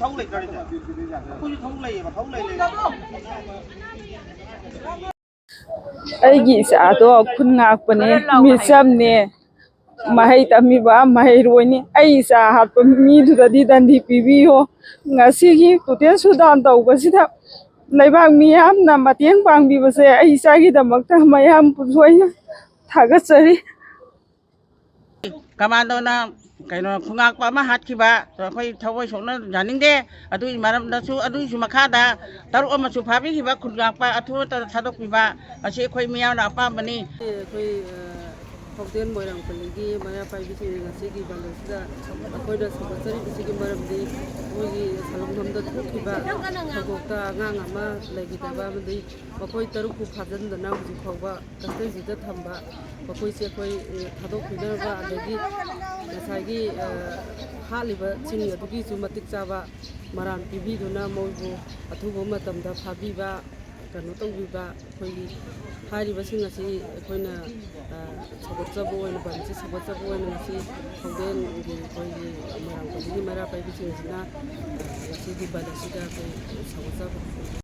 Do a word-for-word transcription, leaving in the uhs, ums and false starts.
ꯊꯧ ꯂꯩꯇ꯭ꯔꯗꯤ ꯑꯩꯈꯣꯏꯁꯨ ꯊꯧ ꯂꯩꯌꯦꯕ, ꯊꯧ ꯂꯩ, ꯂꯩ꯫ ꯑꯩꯒꯤ ꯏꯆꯥꯗꯣ ꯈꯨꯟ ꯉꯥꯛꯄꯅꯦ, ꯃꯤꯆꯝꯅꯦ, ꯃꯍꯩ ꯇꯝꯃꯤꯕ ꯃꯍꯩꯔꯣꯏꯅꯤ꯫ ꯑꯩ ꯏꯆꯥ ꯍꯥꯠꯄ ꯃꯤꯗꯨꯗꯗꯤ ꯗꯟꯗꯤ ꯄꯤꯕꯤꯌꯣ꯫ ꯉꯁꯤꯒꯤ ꯇꯨꯇꯦ ꯁꯨꯗꯥꯟ ꯇꯧꯕꯁꯤꯗ ꯂꯩꯕꯥꯛ ꯃꯤꯌꯥꯝꯅ ꯃꯇꯦꯡ ꯄꯥꯡꯕꯤꯕꯁꯦ ꯑꯩ ꯏꯆꯥꯒꯤꯗꯃꯛꯇ ꯃꯌꯥꯝ ꯄꯨꯝꯕ ꯑꯣꯏꯅ ꯊꯥꯒꯠꯆꯔꯤ꯫ ꯀꯃꯥꯟꯗꯣꯅ ꯀꯩꯅꯣ ꯈꯨꯉꯥꯛꯄ ꯑꯃ ꯍꯥꯠꯈꯤꯕ, ꯑꯩꯈꯣꯏ ꯊꯃꯣꯏ ꯁꯣꯛꯅ ꯌꯥꯅꯤꯡꯗꯦ꯫ ꯑꯗꯨꯒꯤ ꯃꯔꯝꯗꯁꯨ, ꯑꯗꯨꯒꯤꯁꯨ ꯃꯈꯥꯗ ꯇꯔꯨꯛ ꯑꯃꯁꯨ ꯐꯥꯕꯤꯈꯤꯕ, ꯈꯨꯟꯉꯥꯛꯄ ꯑꯊꯨꯕ ꯃꯇꯝꯗ ꯊꯥꯗꯣꯛꯄꯤꯕ, ꯃꯁꯤ ꯑꯩꯈꯣꯏ ꯃꯤꯌꯥꯝꯅ ꯑꯄꯥꯝꯕꯅꯤ꯫ ꯑꯩꯈꯣꯏ, ꯑ, ꯄꯥꯎꯗꯦꯟ ꯃꯣꯏꯔꯥꯡ ꯄꯜꯂꯤꯒꯤ ꯃꯩꯔꯥ ꯄꯥꯏꯕꯤꯁꯤꯡꯅ ꯉꯁꯤꯒꯤ ꯕꯟ ꯑꯁꯤꯗ ꯑꯩꯈꯣꯏꯅ ꯁꯧꯒꯠꯆꯔꯤꯕꯁꯤꯒꯤ ꯃꯔꯝꯗꯤ, ꯃꯣꯏꯒꯤ ꯁꯂꯨꯡꯐꯝꯗ ꯊꯣꯛꯈꯤꯕ ꯊꯧꯗꯣꯛꯇ ꯑꯉꯥꯡ ꯑꯃ ꯂꯩꯈꯤꯗꯕ ꯑꯃꯗꯤ ꯃꯈꯣꯏ ꯇꯔꯨꯛꯄꯨ ꯐꯥꯖꯤꯟꯗꯅ ꯍꯧꯖꯤꯛ ꯐꯥꯎꯕ ꯀꯁꯇꯗꯤꯗ ꯊꯝꯕ, ꯃꯈꯣꯏꯁꯦ ꯑꯩꯈꯣꯏ, ꯑ, ꯊꯥꯗꯣꯛꯄꯤꯅꯕ, ꯑꯗꯒꯤ ꯉꯁꯥꯏꯒꯤ, ꯑ, ꯍꯥꯠꯂꯤꯕꯁꯤꯡ ꯑꯗꯨꯒꯤꯁꯨ ꯃꯇꯤꯛ ꯆꯥꯕ ꯃꯔꯥꯜ ꯄꯤꯕꯤꯗꯨꯅ ꯃꯣꯏꯕꯨ ꯑꯊꯨꯕ ꯃꯇꯝꯗ ꯐꯥꯕꯤꯕ, ꯀꯩꯅꯣ ꯇꯧꯕꯤꯕ, ꯑꯩꯈꯣꯏꯒꯤ ꯍꯥꯏꯔꯤꯕꯁꯤꯡ ꯑꯁꯤ ꯑꯩꯈꯣꯏꯅ, ꯑ, ꯁꯧꯒꯠꯆꯕ ꯑꯣꯏꯅ, ꯕꯟꯁꯤ ꯁꯧꯒꯠꯆꯕ ꯑꯣꯏꯅ ꯉꯁꯤ ꯄꯥꯎꯗꯦꯟꯒꯤ ꯑꯩꯈꯣꯏꯒꯤ ꯃꯣꯏꯔꯥꯡ ꯄꯜꯂꯤꯒꯤ ꯃꯩꯔꯥ ꯄꯥꯏꯕꯤꯁꯤꯡꯁꯤꯅ, ꯑ, ꯉꯁꯤꯒꯤ ꯕꯟ ꯑꯁꯤꯗ ꯑꯩꯈꯣꯏ ꯁꯧꯒꯠꯆꯕ